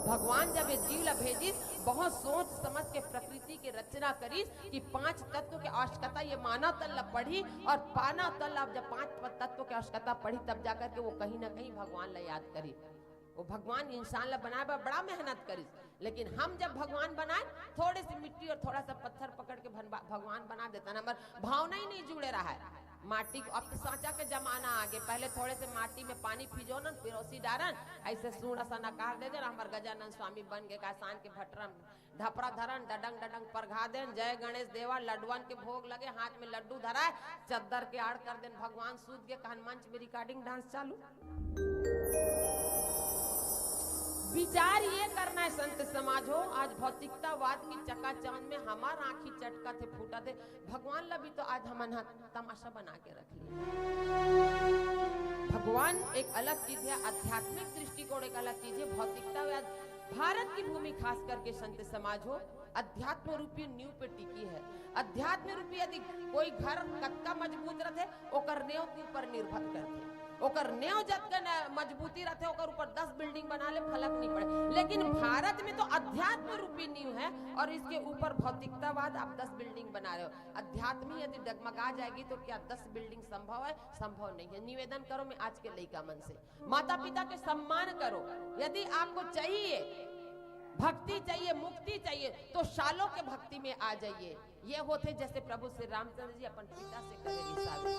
भगवान जब ये जीव ला भेजिस, बहुत सोच समझ के प्रकृति के रचना करिस कि पांच तत्व के आवश्यकता ये मानव तन ला पड़ी, और मानव तन ला जब पांच तत्व के आवश्यकता पड़ी, तब जाकर के वो कहीं ना कहीं भगवान ला याद करी। वो भगवान इंसान ला बनाए बर बड़ा मेहनत करिस, लेकिन हम जब भगवान बनाए, थोड़े से मिट्टी और थोड़ा सा पत्थर पकड़ के भनवा-, भगवान बना देता ना, हमर भावना ही नहीं जुड़े रहा है। माटी को, अब तो सांचा के जमाना आ गए, पहले थोड़े से माटी में पानी फिजो न, पिरोसी डारन, ऐसे सूंड असन आकार दे देन, हमर गजानन स्वामी बन गए, का सान के भटरन, ढपरा धरन, डडंग डडंग परघा देन, जय गणेश देवा, लड्डुअन के भोग लगे, हाथ में लड्डू धराए, चद्दर के आड़ कर देन, भगवान सूत गए, कहन मंच में recording dance चालू। विचार ये करना है संत समाज हो, आज भौतिकतावाद की चकाचौंध में हमार आंखी चटकत हे, फूटत हे, भगवान ला भी तो आज हमन ह तमाशा बना के रख लिए। भगवान एक अलग चीज है, आध्यात्मिक दृष्टिकोण एक अलग चीज है, भौतिकतावाद। भारत की भूमि खास करके संत समाज हो, अध्यात्म रूपी नींव पे टिकी है। अध्यात्म रूपी यदि कोई घर कतका मजबूत रथे, ओकर नेव के ऊपर निर्भर करथे। ओकर नेव जतका न-, मजबूती रथे, ओकर ऊपर दस building बना ले, फलक नहीं पड़े। लेकिन भारत में तो अध्यात्म रूपी नींव है और इसके ऊपर भौतिकतावाद, आप दस building बना रहे हो। अध्यात्म ही यदि डगमगा जाएगी तो क्या दस building संभव है? संभव नहीं है। निवेदन करो मैं आज के लइका मन से, माता पिता के सम्मान करो। यदि आपको चाहिए, भक्ति चाहिए, मुक्ति चाहिए, तो शालोक्य भक्ति में आ जाइए। ये होथे जैसे प्रभु श्री रामचंद्र जी अपन पिता से करे रिसावे।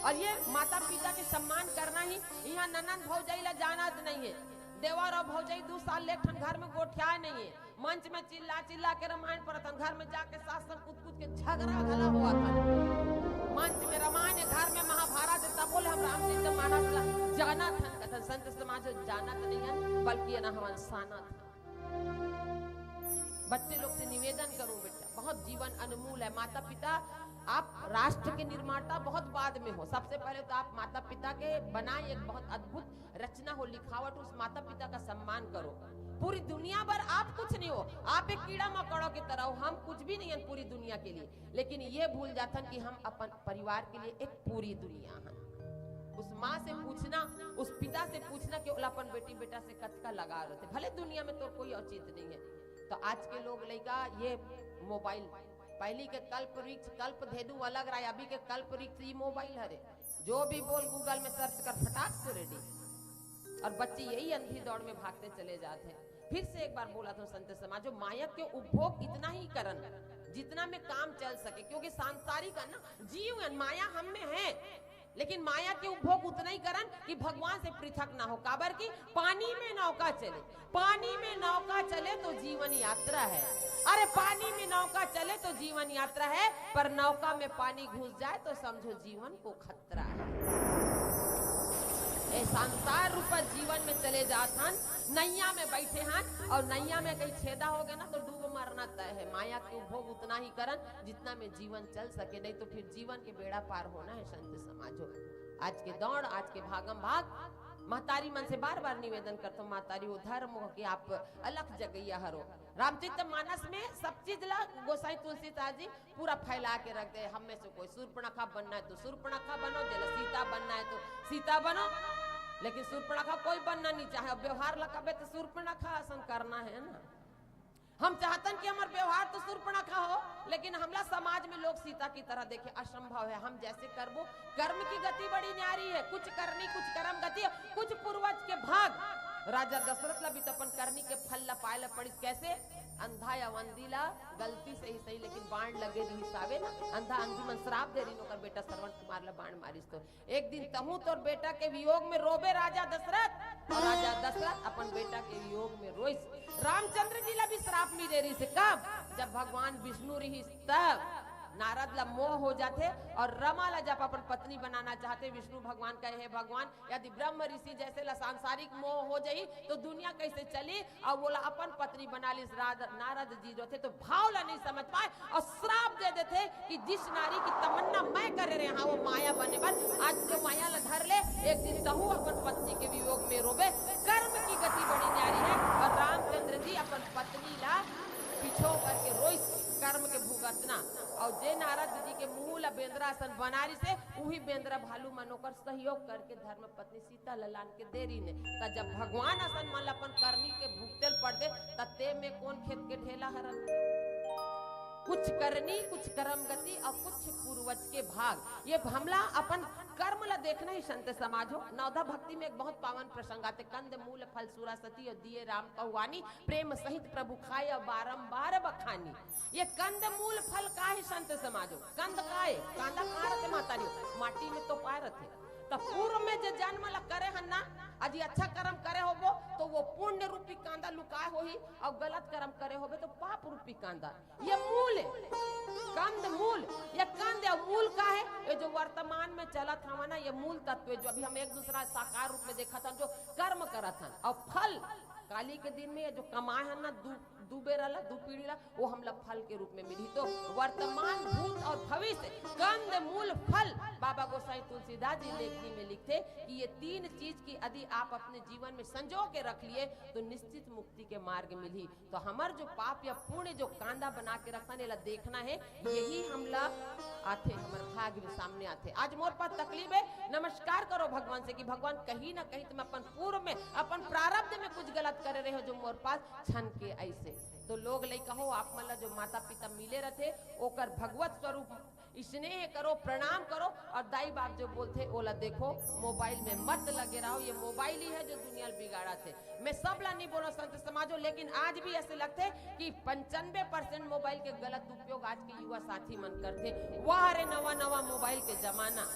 और ये माता पिता के सम्मान करना ही, यहाँ ननंद भौजाई ला जानत नहीं है, देवर और भौजाई दू साल ले एक ठन घर में गोठियाए नहीं है, मंच में चिल्ला चिल्ला के रामायण पढ़त हन, घर में जाके सास संग कुछ कुछ के झगड़ा घला होवत हे। मंच में रामायण है, घर में महाभारत है, तब बोले हम रामचरित मानस ला जानत हन, कथन संत समाज जानत नहीं है, बल्कि ये ना हवन सानत। बच्चे लोग से निवेदन करूं बेटा, बहुत जीवन अनमोल है। माता पिता, आप राष्ट्र के निर्माता बहुत बाद में हो, सबसे पहले तो आप माता पिता के बनाए एक बहुत अद्भुत रचना हो, लिखावट, उस माता पिता का सम्मान करो। पूरी दुनिया भर आप कुछ नहीं हो, आप एक कीड़ा मकोड़ा की तरह हो, हम कुछ भी नहीं है पूरी दुनिया के लिए। लेकिन ये भूल जाथन कि हम अपन परिवार के लिए एक पूरी दुनिया हन। उस माँ से पूछना, उस पिता से पूछना कि ओला अपन बेटी बेटा से कतका लगाव रहते, भले दुनिया में तो कोई औचित नहीं है। तो आज के लोग लइका ये मोबाइल, पहली के कल्प वृक्ष, कल्प धेनु अलग रहा, अभी के कल्प वृक्ष ये मोबाइल हरे। जो भी बोल Google में search कर, फटाक से ready। और बच्चे यही अंधी दौड़ में भागते चले जाते हैं। फिर से एक बार बोला था संत समाज, जो माया के उपभोग इतना ही करन जितना में काम चल सके, क्योंकि सांसारिक है ना, जीव है, माया हम में है, लेकिन माया के उपभोग उतना ही करन कि भगवान से पृथक ना हो। काबर कि पानी में नौका चले, पानी में नौका चले तो जीवन यात्रा है। अरे पानी में नौका चले तो जीवन यात्रा है, पर नौका में पानी घुस जाए तो समझो जीवन को खतरा है। ए संसार रूपा जीवन में चले जात हन, नैया में बैठे हन और नैया में कहीं छेदा हो गया ना तो डूब मरना तय है। माया के उपभोग उतना ही करन जितना में जीवन चल सके, नहीं तो फिर जीवन के बेड़ा पार होना है। संत समाजो, आज के दौड़, आज के भागम भाग, महतारी मन से बार बार निवेदन करता हूँ, महतारी हो, धर्म हो के आप अलख जगैया हरो। रामचरित मानस में सब चीज ला गोसाई तुलसीदास जी पूरा फैला के रख दे। हम में से कोई सूर्पणखा बनना है तो सूर्पणखा बनो, जेला सीता बनना है तो सीता बनो, लेकिन सूर्पणखा कोई बनना नहीं चाहे। अब व्यवहार ला कबे तो सूर्पणखा असन करना है ना। हम चाहतन कि हमर व्यवहार तो सूर्पणखा हो, लेकिन हमला समाज में लोग सीता की तरह देखे, असंभव है। हम जैसे करबो, कर्म की गति बड़ी न्यारी है, कुछ करनी, कुछ कर्म गति, कुछ पूर्वज के भाग। राजा दशरथ ला भी तो अपन करनी के फल ला पाए ला पड़िस। कैसे? अंधा या अंधी ला गलती से ही सही, लेकिन बाण लगे रिहिस हावे ना, अंधा अंधी मन श्राप दे रिहिन ओकर बेटा श्रवण कुमार ला बाण मारिस तो। एक दिन तहूं तोर बेटा के वियोग में रोबे राजा दशरथ। और राजा दशरथ अपन बेटा के वियोग में रोइस। रामचंद्र जी ला भी श्राप मिले रिहिस। कब? जब भगवान विष्णु रिहिस तब। नारद ला मोह हो जाथे और रमा ला जब अपन पत्नी बनाना चाहथे, विष्णु भगवान कहे, "हे भगवान, यदि ब्रह्म ऋषि जैसे ला सांसारिक मोह हो जाही तो दुनिया कैसे चली?" और वोला अपन पत्नी बना लिस। राध-, नारद जी जो थे तो भाव ला नहीं समझ पाए और श्राप दे देथे कि जिस नारी की तमन्ना मैं करे रहे हां, वो माया बने बर, आज तो माया ला धर ले, एक दिन तहूं अपन पत्नी के वियोग में रोबे। कर्म की गति बड़ी न्यारी है। और रामचंद्र जी अपन पत्नी ला पिछो करके रोइस, कर्म के भुगतना। और जे नारद जी के मुंह ला बेंदरा असन बना रिहिसे, उही बेंदरा भालू मन ओकर सहयोग करके धर्म पत्नी सीता ला लान के दे रिहिन। त जब भगवान असन मन ला अपन करनी के भुगते ल पड़ दे, त ते में कौन खेत के ढेला हरन? कुछ करनी, कुछ कर्म गति और कुछ पूर्वज के भाग। ये हमला अपन कर्म ला देखना ही संत समाज हो। नवधा भक्ति में एक बहुत पावन प्रसंग आथे, कंद मूल फल सुरा सती और दिए राम कहुवानी, प्रेम सहित प्रभु खाए और बारंबार बखानी। ये कंद मूल फल का हे संत समाज हो? कंद का हे? कांदा कहाँ रथे माता री? माटी में तो पाए रथे। त पूर्व में जे जन्म ला करे हन ना, अजी अच्छा कर्म करे होबो तो वो पुण्य रूपी कांदा लुकाए होही, और गलत कर्म करे होबे तो पाप रूपी कांदा। ये मूल हे, कंद मूल। ये कंद हे, मूल का हे? ये जो वर्तमान में चलत हवा ना, ये मूल तत्व हे, जो अभी हम एक दूसरा साकार रूप में देखत हन, जो कर्म करत हन। और फल, काली के दिन में ये जो कमाए हन ना, दू, दू बेरा ला, दू पीढ़ी ला, वो हमला फल के रूप में मिलही। तो वर्तमान, भूत और भविष्य, कंद मूल फल। बाबा गोसाई तुलसीदास जी लेखनी में लिखथे कि ये तीन चीज की यदि आप अपने जीवन में संजो के रख लिए तो निश्चित मुक्ति के मार्ग मिलही। तो हमर जो पाप या पुण्य जो कांदा बना के रखथन, एला देखना हे, यही हमला आथे, हमर भाग्य में सामने आथे। आज मोर पास तकलीफ हे, नमस्कार करो भगवान से कि भगवान कहीं ना कहीं तो मैं अपन पूर्व में, अपन प्रारब्ध में कुछ गलत करे रहे हो जो मोर पास छन के ऐसे। तो लोग लइका हो, आप मन ला जो माता पिता मिले रथे, ओकर भगवत स्वरूप स्नेह करो, प्रणाम करो। और दाई बाप जो बोलथे ओला देखो, मोबाइल में मत लगे रहो। ये मोबाइल ही है जो दुनिया ल बिगाड़त हे। मैं सब ला नहीं बोलो संत समाजो, लेकिन आज भी ऐसे लगथे कि पंचानबे परसेंट मोबाइल के गलत उपयोग आज के युवा साथी मन करथे। वाह रे नवा नवा मोबाइल के जमाना,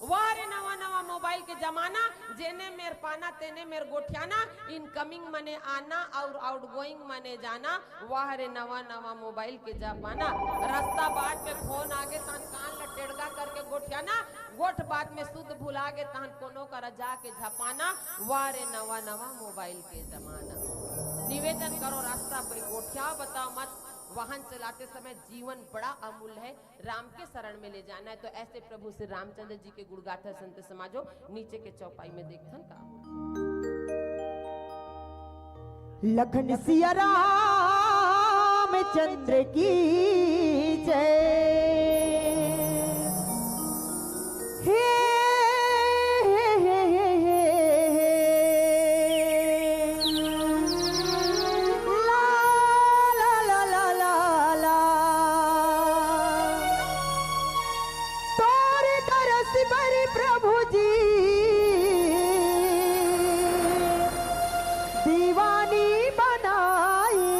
वाह रे नवा नवा मोबाइल के जमाना, जेने मेर पाना तेने मेर गोठियाना, इनकमिंग मने आना और आउटगोइंग मने जाना। वाह रे नवा नवा मोबाइल के जमाना, रास्ता बाट में फोन आगे तहन कान ला टेड़गा करके गोठियाना, गोठ बात में सुध भुला गे तहन कोनो करा जाके झपाना। वाह रे नवा नवा मोबाइल के जमाना। निवेदन करो, रास्ता पे गोठियाओ, बताओ मत। वाहन चलाते समय जीवन बड़ा अमूल्य है, राम के शरण में ले जाना है। तो ऐसे प्रभु श्री रामचंद्र जी के गुण गाथा संत समाजो, नीचे के चौपाई में देखथन का। लखन सिया रामचंद्र की जय। हे, हे, हे, हे, हे, हे। ला, ला, ला, ला, ला, ला। तोर दरस बर प्रभु जी दीवानी बनाए।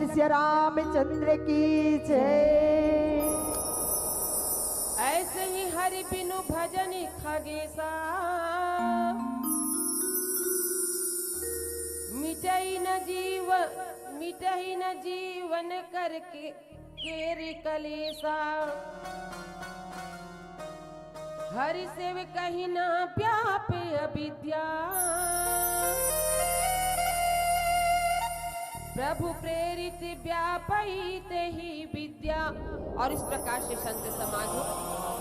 श्री रामचंद्र की जय। ऐसे ही हरि बिनु भजन खगेसा, मिटई न जीव, मिटई न जीवन करके केरि कलेसा। हरि सेव कही न व्याप अविद्या, प्रभु प्रेरित व्यापई तेहि विद्या। और इस प्रकार से संत समाज हो,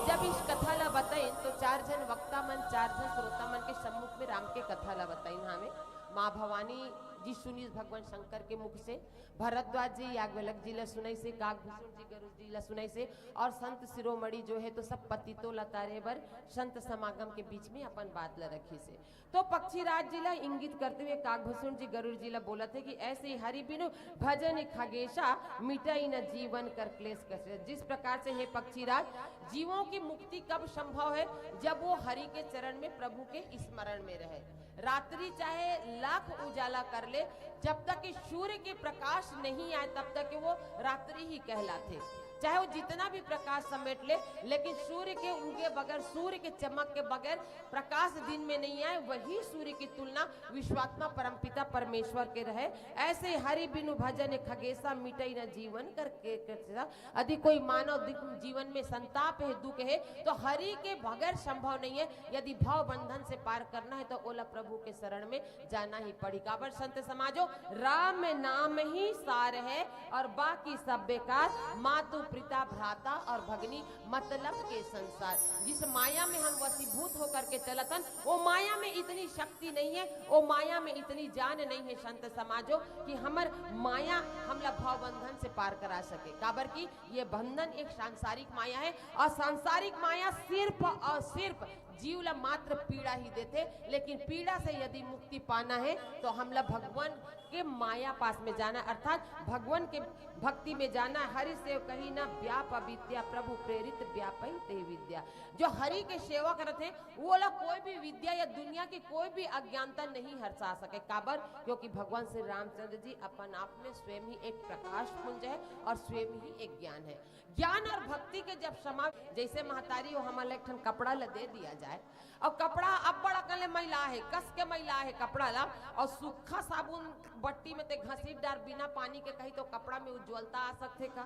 जब इस कथा ला बताइन तो चार झन वक्ता मन, चार झन श्रोता मन के सम्मुख में राम के कथा ला बताइन। हावे माँ भवानी जी सुनीस भगवान शंकर के मुख से, भरद्वाज जी याज्ञवल्क्य जी ला सुनाइसे, काकभूषण जी गरुड़ जी ला सुनाइसे, और संत शिरोमणि जो है तो सब पतितों ला तारे बर संत समागम के बीच में अपन बात ला रखिसे। तो पक्षीराज जी ला इंगित करते हुए काकभूषण जी गरुड़ जी ला बोलत हे कि ऐसे ही हरि बिनु भजन खगेसा, मिटई न जीवन कर क्लेश कलेसा। जिस प्रकार से हे पक्षीराज, जीवों की मुक्ति कब संभव है? जब वो हरि के चरण में, प्रभु के स्मरण में रहे। रात्रि चाहे लाख उजाला कर ले, जब तक कि सूर्य के प्रकाश नहीं आए तब तक कि वो रात्रि ही कहलाथे। चाहे वो जितना भी प्रकाश समेट ले, लेकिन सूर्य के उगे बगैर, सूर्य के चमक के बगैर प्रकाश दिन में नहीं आए, वही सूर्य की तुलना विश्वात्मा परमपिता परमेश्वर के रहे। ऐसे हरि बिनु भजन खगेसा, मिटई न जीवन कर क्लेसा। यदि कोई मानव दि-, जीवन में संताप है, दुख है, तो हरि के बगैर संभव नहीं है। यदि भव बंधन से पार करना है तो ओला प्रभु के शरण में जाना ही पड़ी। काबर संत समाजो, राम नाम ही सार है और बाकी सब बेकार, मातु पिता भ्राता और भगनी मतलब के संसार। जिस माया में हम वशीभूत होकर के चलत हन, वो माया में इतनी शक्ति नहीं है, वो माया में इतनी जान नहीं है संत समाजो, कि हमर माया हमला भव बंधन से पार करा सके। काबर कि ये बंधन एक सांसारिक माया है और सांसारिक माया सिर्फ और सिर्फ जीव ला मात्र पीड़ा ही देथे, लेकिन पीड़ा से यदि मुक्ति पाना है तो हमला भगवान के माया पास में जाना, अर्थात भगवान के भक्ति में जाना। हरि सेव कही न व्याप अविद्या, प्रभु प्रेरित व्यापई तेहि विद्या। जो हरि के सेवा करत हे, वो ला कोई भी विद्या या दुनिया की कोई भी अज्ञानता नहीं हरसा सके। काबर? क्योंकि भगवान श्री रामचंद्र जी अपन आप में स्वयं ही एक प्रकाश पुंज है और स्वयं ही एक ज्ञान है। ज्ञान और भक्ति के जब समा-, जैसे महतारी हो, हमन ला एक ठन कपड़ा ला दे दिया जाए और कपड़ा अब्बड़ अकन ले मैला है, कस के मैला है कपड़ा ला, और सूखा साबुन बट्टी में ते घसीट डार बिना पानी के, कही तो कपड़ा में उज्ज्वलता आ सकथे का?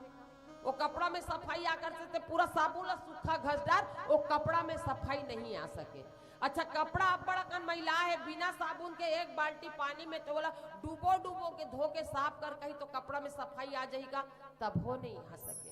वो कपड़ा में सफाई आ कर सकथे, पूरा साबुन ला सूखा घस डार, वो कपड़ा में सफाई नहीं आ सके। अच्छा, कपड़ा अब्बड़ अकन मैला है, बिना साबुन के एक बाल्टी पानी में तो ओला डुबो डुबो के धो के साफ कर, कही तो कपड़ा में सफाई आ जाही का? तभो नहीं आ सके।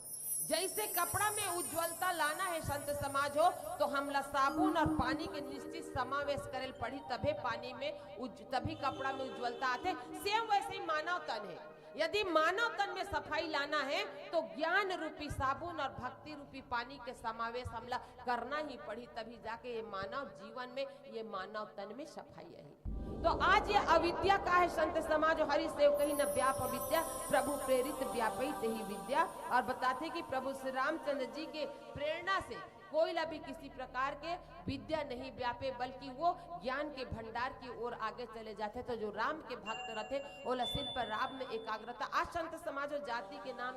जैसे कपड़ा में उज्ज्वलता लाना है संत समाज हो, तो हमला साबुन और पानी के निश्चित समावेश करे ल पड़ी, तभे पानी में उज-, तभी कपड़ा में उज्ज्वलता आथे। सेम वैसे ही मानव तन है, यदि मानव तन में सफाई लाना है तो ज्ञान रूपी साबुन और भक्ति रूपी पानी के समावेश हमला करना ही पड़ी, तभी जाके ये मानव जीवन में, ये मानव तन में सफाई आही। तो आज ये अविद्या का है संत समाज, हरि सेव कही न व्याप अविद्या, प्रभु प्रेरित व्यापई तेहि विद्या। और बताथे कि प्रभु श्री रामचंद्र जी के प्रेरणा से कोई ला भी किसी प्रकार के विद्या नहीं व्यापे, बल्कि वो ज्ञान के भंडार की ओर आगे चले जाथे। तो जो राम के भक्त रथे, ओला सिर्फ राम में एकाग्रता। आज संत समाज और जाति के नाम